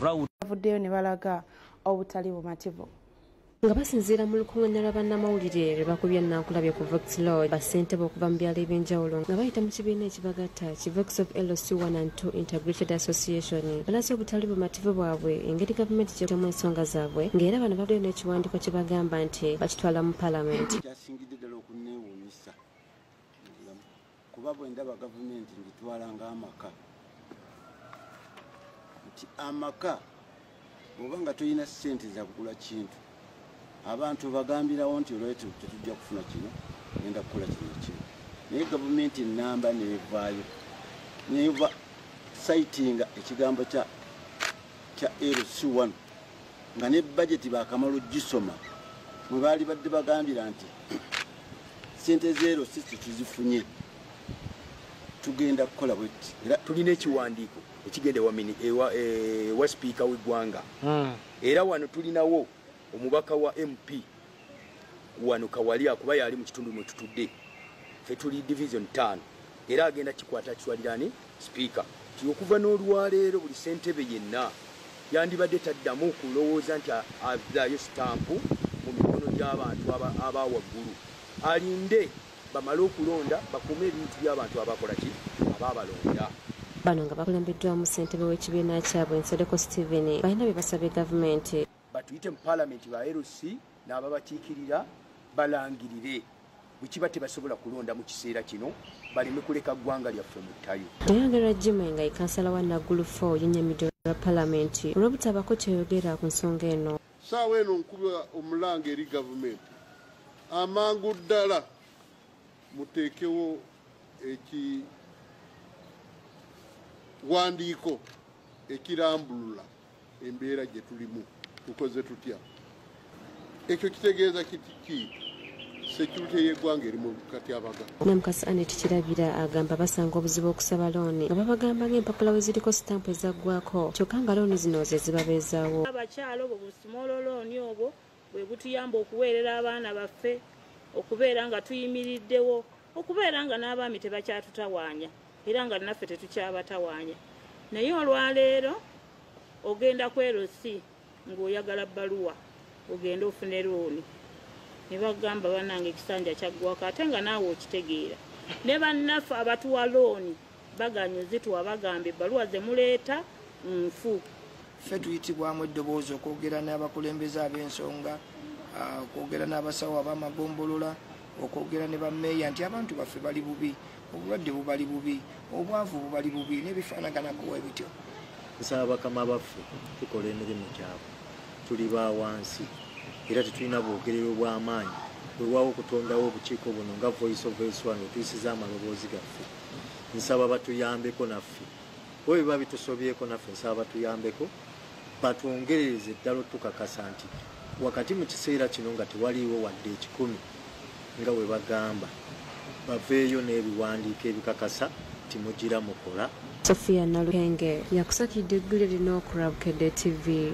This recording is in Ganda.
Bavuddeyo ne balaga obutali bumativu. Nga basinziira mu lukuŋŋaana lwa bannamawulire lwe bakubye Nankulabye ku Vox Lodge, bassentebe okuva mu byalo ebyenjawulo nga bayita mu kibiina ekibagatta ki Vox of LC 1 and 2 Integrated Association balaze obutali bumativu bwabwe engeri gavumenti gy'emu ensonga zaabwe, ng'era bano bavuddeyo n'ekiwandiiko kye bagamba nti bakitwala mu palamenti. Kyasingidde ddala okunneewuunyisa kuba bwe ndaba gavumenti ngitwala ng'amaka, nti amaka bw'oba nga tolina ssente za kugula kintu, abantu bagambirawo nti olwaleero tetujja kufuna kino, ngenda kukola kino kino. Naye gavumenti ennamba neevaayo neeva citinga ekigambo kya LC1 nga ne bajeti baakamala ogisoma mwe baali badde bagambira nti ssente z'LC tuzifunye, tugenda kukola bwetti. Era tulina ekiwandiiko ekigenda ewa sipiika w'eggwanga. Era wano tulinawo omubaka wa MP wano Kawali akuba yali mu kitundu mwe tutudde, ffe tuli division 5, era agenda kikwata kitwalirani sipiika ti okuva n'olwaleero buli ssentebe yenna yandibadde taddamu kulowooza nti avaayo sitampu mu mikono gy'abantu aba waggulu, alinde bamale okulonda bakuume ebintu by'abantu abakola ki abaabalonda. Bano nga bakulembeddwamu ssentebe w'ekibiina kyabwe Nsereko Steven balina bye basabye gavumenti. Batuyite mu palamenti ba LC n'ababakiikirira balangirire bwe kiba tebasobola kulonda mu kiseera kino, baleme kuleka ggwanga lyaffe mu ttayo. Nayongera Jimmy nga ye kansala wa Naggulu 4 yennyamidde olwa palamenti olw'obutabako kyeyogera ku nsonga eno. Ssaawa eno nkuba omulanga eri gavumenti, amangu ddala muteekewo ekiwandiiko ekirambulula embeera gye tulimu, tukoze tutya. Ekyo kitegeeza kiti security y'eggwanga eri mu katyabaga. Namukasa Annet Kirabira agamba basanga obuzibu okusaba looni nga babagamba ng'empapula we ziriko sitampu ezaggwako, kyokka nga looni zino ze zibabeezaawo. Abakyala obwo busimoolo looni obwo bwe butuyamba okuweerera abaana baffe, okubeera nga tuyimiriddewo, okubeera nga n'abaami tebakyatutawaanya era nga naffe tetukyabatawaanya. Naye olwaleero ogenda ku LC ng'oyagala bbaluwa ogende ofune looni, ne bagamba bannange ekisanja kyaggwako, ate nga naawe okitegeera. Ne bannaffe abatuwa looni baganye ozituwa, bagamba ebbaluwa ze muleeta nfu. Ffe tuyitibwamu eddoboozi okwogera n'abakulembeze ab'ensonga, okwogera n'abasawo ab'amagombolola, okwogera ne bammeeya nti abantu baffe bali bubi, obulwadde bubali bubi, obwavu bubali bubi n'ebifaanaganako ebityo. Nsaba bakama baffe tukola emirimu gyabwe, tuli ba wansi era tetulina bwogerero bw'amaanyi, weewaawo okutondawo obukiiko buno nga Voice of LC1 we tuyisiza amaloboozi gaffe. Nsaba batuyambeko naffe, oba biba bitusobyeko naffe nsaba batuyambeko, batwongerereze ddala otukakasa nti wakati mu kiseera kino nga tewaliiwo wadde 100 nga bwe bagamba, baveeyo n'ebiwandiiko ebikakasa nti mugira mukola. Sophia Nalukenge yakusakidde eggulire lino ku Bukedde TV.